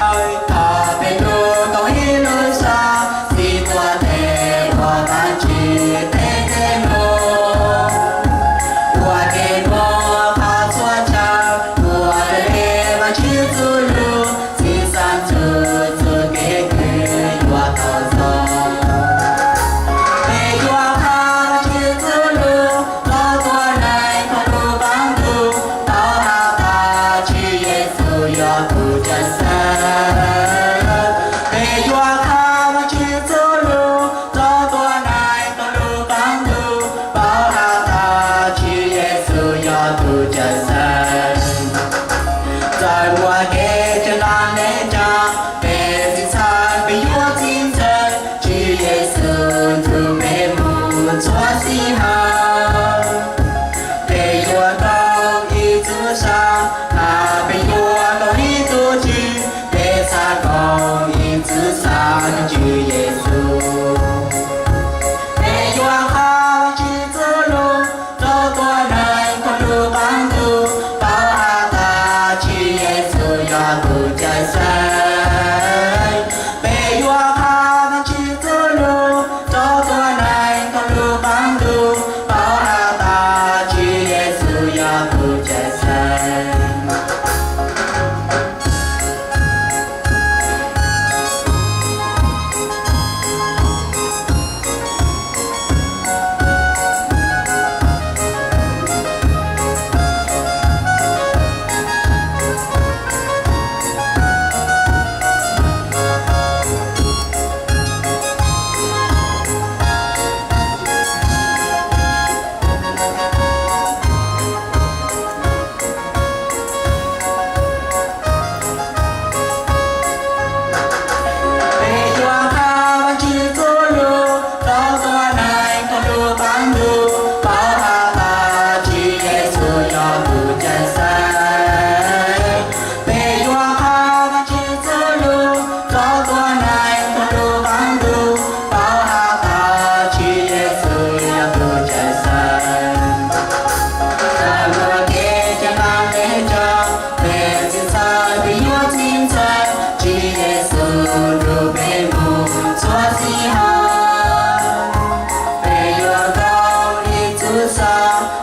Thov peb lub koom ib lub zog, txhij tuaj tes ua Vajtswv tej kev nuav, ua kev nuav qhov txhua chaw, ua le Vajtswv txuj lug, txhim xav txug txuj kev kwv yuav tau zoo. Peb yuav qha Vajtswv txuj lug, txhua tus neeg thoob lub qaab ntuj paub has tas Tswv Yexus yog tug cawm seej. Peb yuav qha Vajtswv txuj lug, txhua tus neeg thoob lub qaab ntuj paub has tas Tswv Yexus yog tug cawm seej. Txawm muaj kev tsaug zog ntev nco, peb tsis txhawj, peb yuav txhim txhawj, Tswv Yexus nrug peb mus txhua txhij hawm. Peb yuav koom ib txhis sa, has peb yuav koom ib tug Tswv, peb xav koom ib txhis sa rua Tswv Yexus. Peb yuav qha Vajtswv txuj lug, txhua tus neeg thoob lub qaab ntuj paub has tas Tswv Yexus yog tug cawm seej. Peb yuav qha Vajtswv txuj lug, txhua tus neeg thoob lub qaab ntuj paub has tas Tswv Yexus yog tug cawm seej. Peb yuav qha Vajtswv txuj lug, txhua tus neeg thoob lub qaab ntuj paub has tas Tswv Yexus yog tug cawm seej. Peb yuav qha Vajtswv txuj lug, txhua tus neeg thoob lub qaab ntuj paub has tas Tswv Yexus yog tug cawm seej. Txawm muaj kev cai ntev nco, peb tsis txhawj, peb yuav txhim txhawj, Tswv Yexus nrug peb mus txhua txhij hawm. Peb yuav koom ib txhis sa,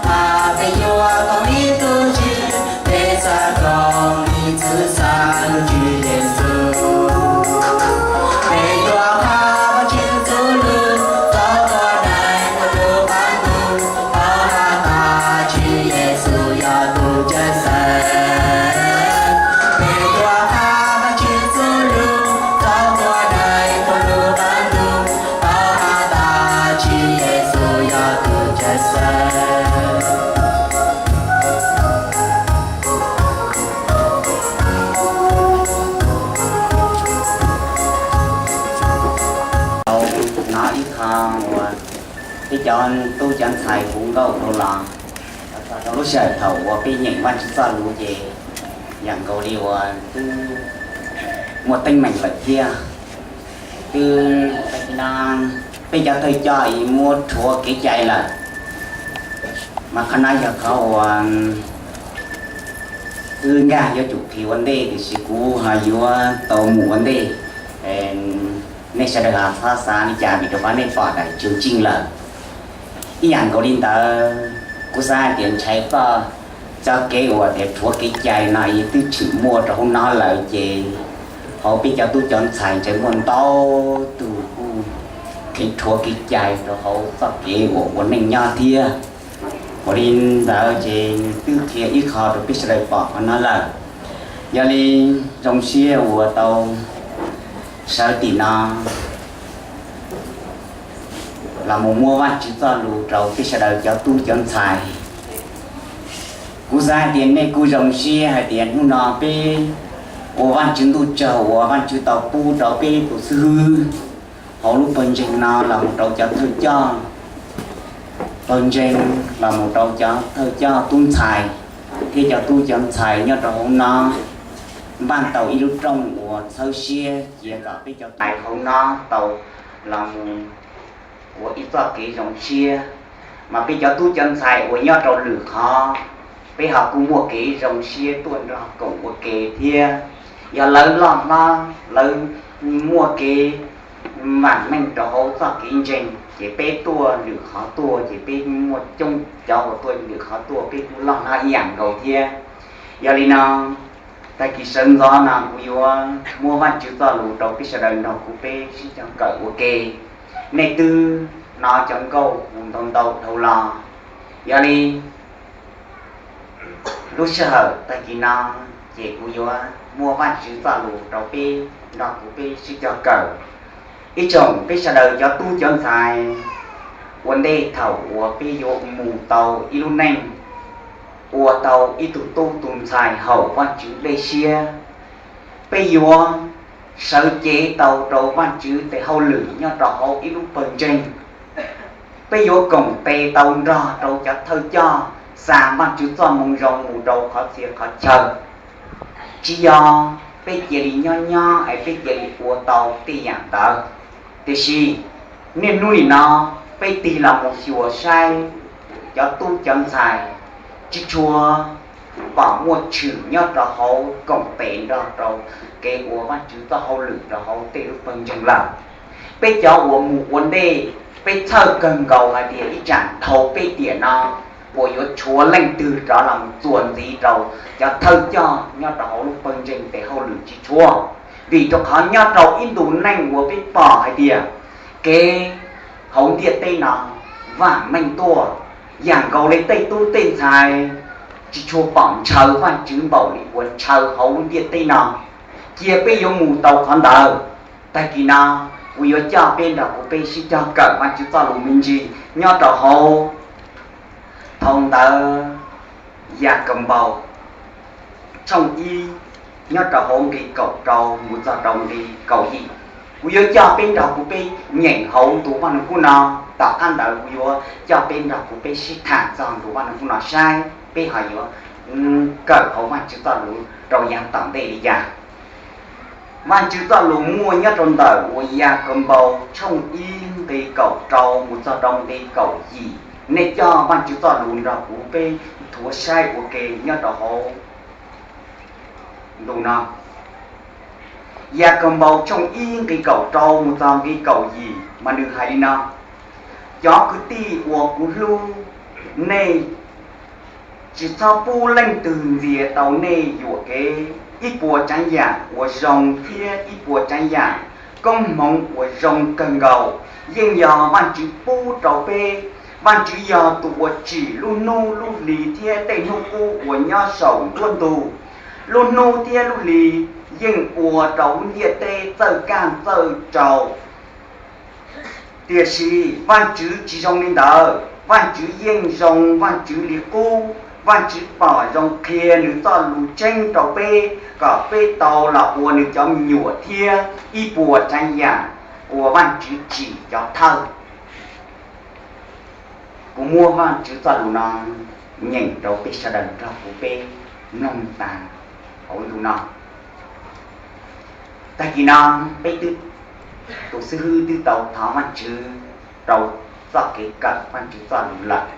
has peb yuav koom ib tug Tswv, peb xav koom ib txhis sa rua Tswv Yexus. Peb yuav qha Vajtswv txuj lug, txhua tus neeg thoob lub qaab ntuj paub has tas Tswv Yexus yog tug cawm seej. Peb yuav qha Vajtswv txuj lug, txhua tus neeg thoob lub qaab ntuj paub has tas Tswv Yexus yog tug cawm seej. Tau hnov ib qho uas peb cov tub cov ntxhais hu nkauj rau los, txog rau lub sij hawm thaum uas peb nyeem Vajtswv txoj lus ces yam nkaus li uas twb muaj teeb meem lawm thiab. Twb, peb cov thawj coj es muab rhuav kev cai lawm, mas qhov no yog qhov uas wb nkag yuav tsum qhia ua ntej, tiam sis kuv ho yuav tau mus ua ntej. Nej sawv daws ho txhob xav li cas vim rau qhov nej pom daim tsev tseej lawm. Ib yam nkaus li ntawd, kuv xav hais tias ntshai txoj, txoj kev uas tias rhuav kev cai no es twb tshwm muaj rau hauv no lawm ces hauv peb cov tub cov ntxhais ntshe muaj ntau tug kuj kheev rhuav kev cai rau hauv txoj kev uas ua neej nyob thiab. Ua li ntawd ces twb qhia ib qho rau peb sawv daws pom qhov no lawm. Yog li zoo siab uas tau sawv tim no los mus muab Vajtswv txoj lus rau peb sawv daws cov tub cov ntxhais. Kuv xav hais tias nej kuj zoo siab hais tias hnub no peb ua Vajtswv ntuj tsaug uas Vajtswv tau pub rau peb tus xib hwb hauv lub pawg ntseeg no los mus rau cov thawj coj pawg ntseeg, los mus rau cov thawj coj tub ntxhais thiab cov tub cov ntxhais nyob rau hauv no npaj tau ib lub rooj uas txhawb siab cia kom peb cov ntxhais hauv no tau los mus ua ib txoj kev zoo siab, mas peb cov tub cov ntxhais uas nyob rau lwm qhov, peb ho kuj muaj kev zoo siab tuaj nrog koom ua ke thiab. Yog lawv loj hlob, lawv muaj kev vam meej rau hauv txoj kev ntseeg, ces peb tuaj lwm qhov tuaj ces peb muaj coob cov uas tuaj lwm qhov tuaj, peb kuj loj hlob ib yam nkaus thiab. Yog li no, tag kis sawv ntxov no kuv yuav muab Vajtswv txoj lus rau peb sawv daws nrog kuv peb sib cog kawm ua ke. Nej twb hnov cov nkauj kuv ntau ntau dhau los, yog li lub sij hawm tag kis no ces kuv yuav muab Vajtswv txoj lus rau peb nrog kuv peb sib cog kawm. Ib tsoom peb sawv daws cov tub cov ntxhais, ua ntej thaum uas peb yuav mus tau ib lub neej, ua tau ib tug tub tus ntxhais haum Vajtswv dej siab, peb yuav sawv cev tau rau Vajtswv tes hauj lwm nyob rau hauv ib lub pawg ntseeg. Peb yuav koom tes tau nrog rau cov thawj coj xa Vajtswv txoj moo zoo mus rau qhov txhia qhov chaw. Tsis yog peb cia li nyob nyob es peb cia li ua tau tej yam ntawd, tiam sis niaj hnub nim no peb tig los mus xyuas saib cov tub cov ntxhais tsis tshua pom muaj tshwm nyob rau hauv koom tes nrog rau kev ua Vajtswv txoj hauj lwm rau hauv tej lub pawg ntseeg lawm. Peb cov uas mus ua ntej, peb txhawj kawg nkaus hais tias ib tsam dhau peb tiam no uas yuav tshuav leej twg rov los txuas ntxiv rau cov thawj coj nyob rau hauv lub pawg ntseeg tes hauj lwm tsis tshua. Vim rau qhov nyob rau ib ntus neej uas peb pom hais tias kev hauv ntiaj teb no vam meej tuaj, yam nkaus li tej tub tej ntxhais tsis tshua pom ntshaw Vajtswv npaum li uas ntshaw hauv ntiaj teb no. Cia peb yuav mus tau qhov ntawd. Tag kis no kuv yuav coj peb nrog kuv peb sib cog kawm Vajtswv txoj lus me ntsis nyob rau hauv phau ntawv Yakaunpaus tshooj ib, nyob rau hauv nqe kaum rau mus txog rau nqe kaum yim. Kuv yuav coj peb nrog kuv peb nyeem hauv ntu Vaj Lug Kub no, tom qab ntawd kuv yuav coj peb nrog kuv peb sib tham txog ntu Vaj Lug Kub no saib peb ho yuav kawm hauv Vajtswv txoj lus rau yav tom ntej li cas. Vajtswv txoj lus muaj nyob rau ntawm uas Yakaunpaus tshooj ib nqe kaum rau mus txog rau nqe kaum yim. Nej coj Vajtswv txoj lus nrog kuv peb thuav saib ua ke nyob rau hauv ntu no. Yakaunpaus tshooj ib nqe kaum rau mus txog nqe kaum yim mas nws hais li no: Cov kwv tij uas kuv hlub, nej tsis txhob pub leej twg ntxias tau nej yuam kev. Ib puas tsav yam uas zoo thiab ib puas tsav yam koob hmoov uas zoo kawg nkaus yeej yog Vajtswv pub rau peb. Vajtswv yog tus uas tsim lub hnub lub hli thiab tej hnub qub uas nyob saum nruab ntug. Lub hnub thiab lub hli yeej ua rau lub ntiaj teb txawj kaj txawj tsaus. Tiam sis Vajtswv tsis zoo li ntawd, Vajtswv yeej zoo Vajtswv li qub. Vajtswv pom zoo qhia nws txoj lus tseeb rau peb kom peb tau los ua nws cov me nyuam thiab ib puas tsav yam uas Vajtswv tsim cov thawj. Kuv muab Vajtswv txoj lus no nyeem rau peb sawv daws nrog kuv peb mloog tas hauv ntu no. Tag kis no peb twb, tus xib hwb twb tau thov Vajtswv rau txoj kev kawm Vajtswv txoj lus lawm,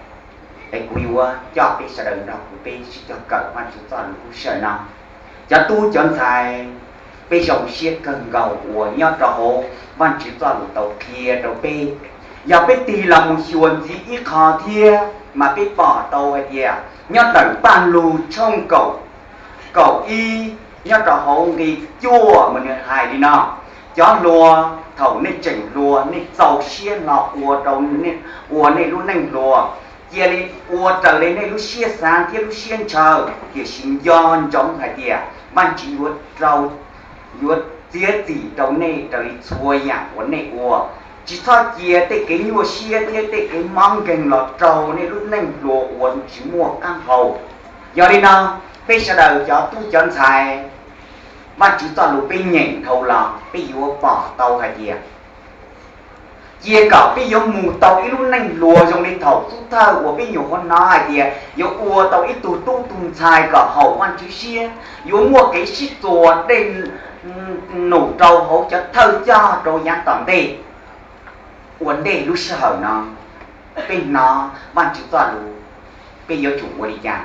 es kuv yuav coj peb sawv daws nrog kuv peb sib cog kawm Vajtswv txoj lus lub sij hawm no. Cov tub cov ntxhais, peb zoo siab kawg nkaus uas nyob rau hauv Vajtswv txoj lus tau qhia rau peb. Yog peb tig los mus xyuas ntxiv ib qho thiab mas peb pom tau hais tias nyob ntawm Paj Lug tshooj kaum, kaum ib, nyob rau hauv nqe cuaj mas nws hais li no: Cov hluas, thaum nej tseem hluas nej txaus siab hlo ua rau, ua nej lub neej hluas. Cia li ua raws li nej lub siab xav thiab lub siab ntshaw, tiam sis nco ntsoov hais tias Vajtswv yuav rau, yuav txiav txim rau nej raws li txhua yam uas nej ua. Tsis txhob cia tej kev nyuaj siab thiab tej kev mob nkeeg los raug nej lub neej hluas uas tsis muaj qab hau. Yog li no, peb sawv daws cov tub cov ntxhais, Vajtswv txoj lus peb nyeem dhau los peb yuav pom tau hais tias cia kom peb yuav mus tau ib lub neej hluas zoo li thaum xub thawj uas peb nyuam qhuav hnov hais tias yuav ua tau ib tug tub tug ntxhais kom haum Vajtswv siab, yuav muaj kev sib txuas dej num rau hauv cov thawj coj rau yav tom ntej. Ua ntej lub sij hawm no, peb hnov Vajtswv txoj lus, peb yuav tsum ua li cas?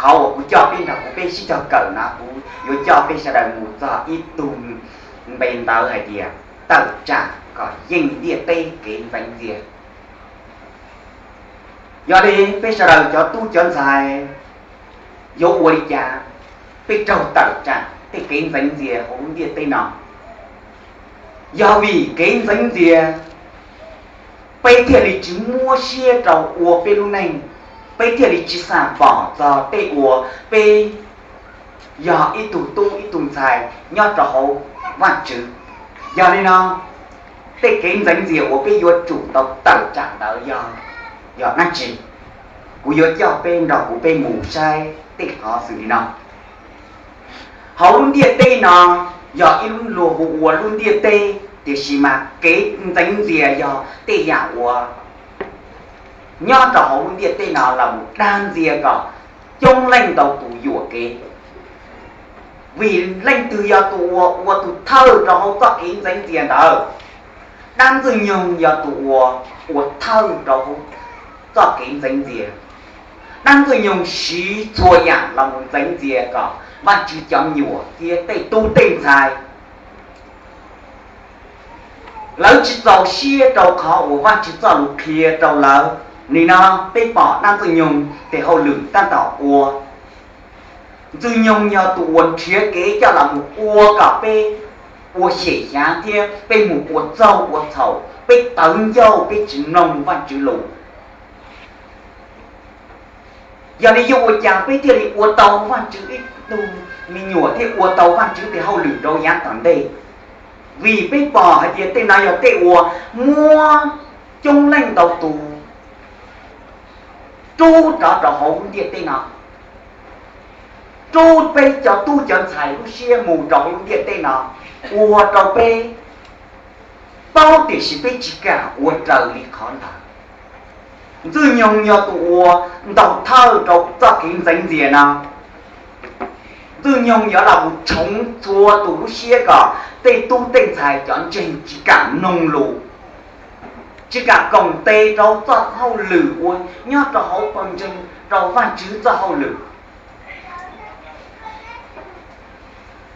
Qhov uas kuv coj peb nrog kuv peb sib cog kawm no, kuv yuav coj peb sawv daws mus txog ib tug npe ntawv hais tias tawm tsam kom yeej ntiaj teb kev ntxeev ntxias. Yog li peb sawv daws cov tub cov ntxhais yuav ua li cas peb raug tawm tsam tej kev ntxeev ntxias hauv lub ntiaj teb no? Yog vim kev ntxeev ntxias peb thiaj li tsis muab siab rau ua peb lub neej, peb thiaj li tsis xam pom txog tej uas peb yog ib tug tub ib tug ntxhais nyob rau hauv Vajtswv. Yog li no, tej kev ntxeev ntxias uas peb yuav tsum tau tawm tsam ntawd yog, yog dab tsi? Kuv yuav coj peb nrog kuv peb mus saib tej qhov xws li no. Hauv lub ntiaj teb no yog ib lub luag hu ua lub ntiaj teb, tiam sis mas kev ntxeev ntxias yog tej yam uas nyob rau hauv lub ntiaj teb no los mus dag ntxias kom coob leej ntau tus yuam kev. Vim leej twg yog tus uas ua tus thawj rau hauv txoj kev ntxeev ntxias ntawd? Dab ntxwg nyoog yog tus uas ua thawj rau hauv txoj kev ntxeev ntxias. Dab ntxwg nyoog siv txhua yam los mus ntxeev ntxias kom Vajtswv cov me nyuam thiab tej tub tej ntxhais lawv tsis txaus siab rau qhov uas Vajtswv txoj lus qhia rau lawv. Nim no peb pom dab ntxwg nyoog tes hauj lwm tab tom ua. Ntxwg nyoog yog tus uas nrhiav kev coj los mus ua kom peb ua xyem xyav thiab peb mus ua txaug ua txhaum, peb tawv ncauj, peb tsis mloog Vajtswv lus. Yog li yuav ua cas peb thiaj li ua tau Vajtswv ib tug me nyuam thiab ua tau Vajtswv tes hauj lwm rau yav tom ntej? Vim peb pom hais tias tej no yog tej uas muab coob leej ntau tus rub rov rau hauv lub ntiaj teb no, rub peb cov tub cov ntxhais lub siab mus rau hauv lub ntiaj teb no, ua rau peb paub tiam sis peb tsis kam ua raws li qhov ntawd. Ntxwg nyoog yog tus uas ntaus thawj rau txoj kev ntxeev ntxias no. Ntxwg nyoog yuav los mus tshoov txhua tus lub siab kom tej tub tej ntxhais cov ntseeg tsis kam mloog lus, tsis kam koom tes rau txoj hauj lwm uas nyob rau hauv pawg ntseeg rau Vajtswv txoj hauj lwm.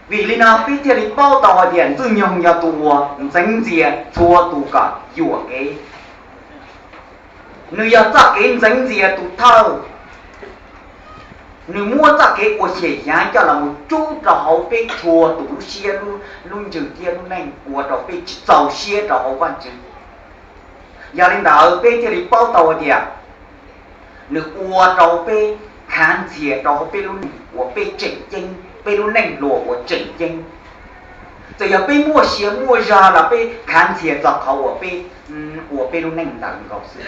Vim li no peb thiaj li paub tau hais tias ntxwg nyoog yog tus uas ntxeev ntxias txhua tus kom yuam kev. Nws yog txoj kev ntxeev ntxias tus thawj. Nws muab txoj kev ua xyem xyav coj los mus rub rau hauv peb txhua tus lub siab, lub ntsws thiab lub neej, ua rau peb tsis txaus siab rau hauv Vajtswv. Yog li ntawd peb thiaj li paub tau hais tias nws ua rau peb khav ntxhias rau hauv peb lub neej uas peb tseem ceeb, peb lub neej hluas uas tseem ceeb. Txawm yog peb muaj sia muaj zog los peb khav ntxhias txog qhov uas peb ua peb lub neej ntawd nkaus xwb.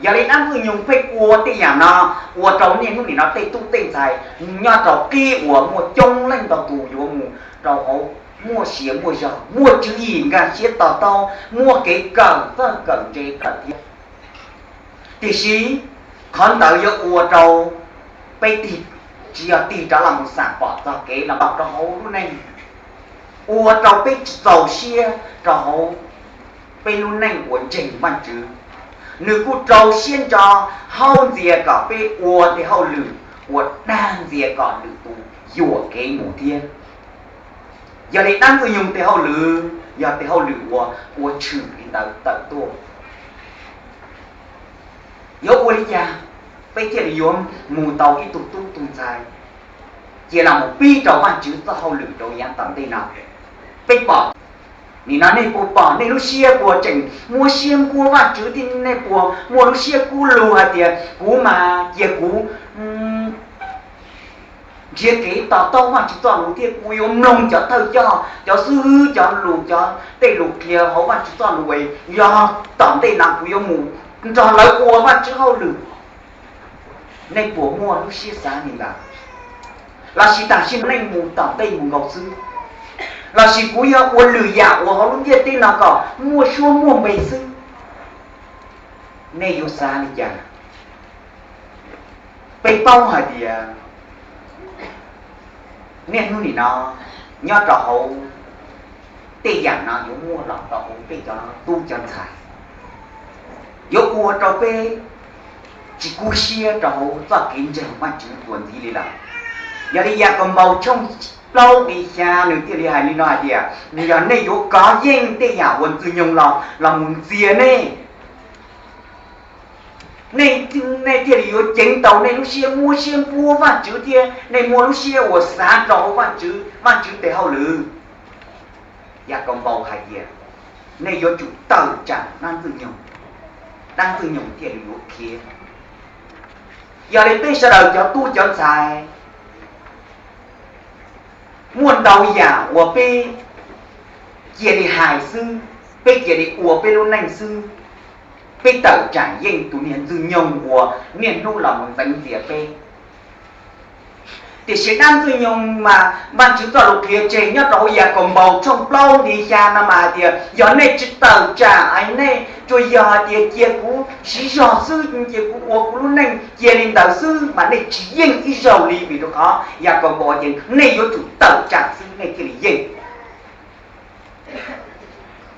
Yog li dab ntxwg nyoog pheej ua tej yam no, ua rau niaj hnub nim no tej tub tej ntxhais nyob rau qib uas muaj coob leej ntau tus yuav mus rau hauv muaj sia muaj zog, muaj tswv yim nkag siab to taub, muaj kev kawm txawj kawm ntse kawm thiab. Tiam sis qhov ntawd yuav ua rau peb tig, tsis yog tig rov los mus xam pom txog kev los rau hauv lub neej, ua rau peb tsis txaus siab rau hauv peb lub neej uas ntseeg Vajtswv. Nws kuj rau siab ntso haub ntxias kom peb ua tej hauj lwm uas dag ntxias kom lwm tus yuam kev mus thiab. Yog li dab ntxwg nyoog tej hauj lwm yog tej hauj lwm uas ua tshwm li ntawd tawm tuaj. Yuav ua li cas peb thiaj li yuav mus tau ib tug tub tus ntxhais cia los mus pib rau Vajtswv txoj hauj lwm rau yav tom ntej no? Peb pom, nim no nej puas pom nej lub siab puas tseem muab siab npuab Vajtswv thiab nej puas muaj lub siab kub lug hais tias kuv mas cia kuv nrhiav kev to taub Vajtswv txoj lus thiab kuv yuav mloog cov thawj coj, cov xib hwb, cov lus, cov tej lus qhia hauv Vajtswv txoj lus es yog tom ntej no kuv yuav mus nrog lawv ua Vajtswv hauj lwm. Nej puas muaj lub siab xav li ntawd? Lossis tam sim no nej mus tom ntej mus nkaus xwb? Lossis kuv yog ua lwm yam uas hauv lub ntiaj teb no kom muaj suab muaj npe xwb? Nej yuav xav li cas? Peb paub hais tias niaj hnub nim no nyob rau hauv tej yam no yuav muaj los rau hauv peb cov tub cov ntxhais, yuav ua rau peb tsis kub siab rau hauv txoj kev ntseeg Vajtswv dua ntxiv li lawm. Yog li Yakaunpaus tshooj plaub nqe xya nws thiaj li hais li no hais tias, yog nej yuav kov yeej tej yam uas Ntxwg Nyoog los los mus ntxias nej, nej thiaj li yuav ceev tau nej lub siab muab siab npuab Vajtswv thiab nej muaj lub siab uas xav rau hauv Vajtswv, Vajtswv tes hauj lwm. Yakaunpaus hais tias, nej yuav tsum tawm tsam dab Ntxwg Nyoog, dab Ntxwg Nyoog thiaj li yuav khiav. Yog li peb sawv daws cov tub cov ntxhais, muaj ntau yam uas peb cia li hais xwb, peb cia li ua peb lub neej xwb, peb tawm tsam yeej tus niag Ntxwg Nyoog uas niaj hnub los mus ntxeev ntxias peb. Tiam sis dab Ntxwg Nyoog mas Vajtswv txoj lus qhia tseg nyob rau hauv Yakaunpaus tshooj plaub nqe xya no mas hais tias, yog nej tsis tawm tsam, nej tsuas yog hais tias cia kuv siv zog xwb, cia kuv ua kuv lub neej cia li ntawd xwb mas nej tsis yeej ib zaug li, vim rau qhov Yakaunpaus tias nej yuav tsum tawm tsam xwb nej thiaj li yeej.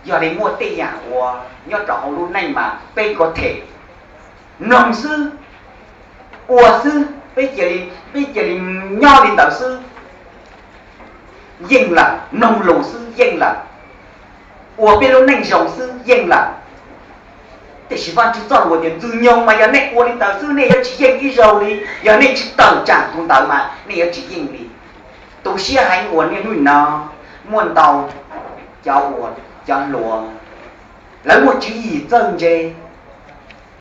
Yog li muaj tej yam uas nyob rau hauv lub neej mas peb ko them mloog xwb, ua xwb, peb cia li, peb cia li nyob li ntawd xwb, yeej lawm, mloog lus xwb yeej lawm, ua peb lub neej zoo xwb yeej lawm. Tiam sis Vajtswv txoj lus tias Ntxwg Nyoog mas yog nej ua li ntawd xwb nej yuav tsis yeej ib zaug li, yog nej tsis tawm tsam tus ntawd mas nej yuav tsis yeej li. Tu siab heev uas niaj hnub no muaj ntau cov uas, cov hluas, lawv muaj tswv yim txawj ntse,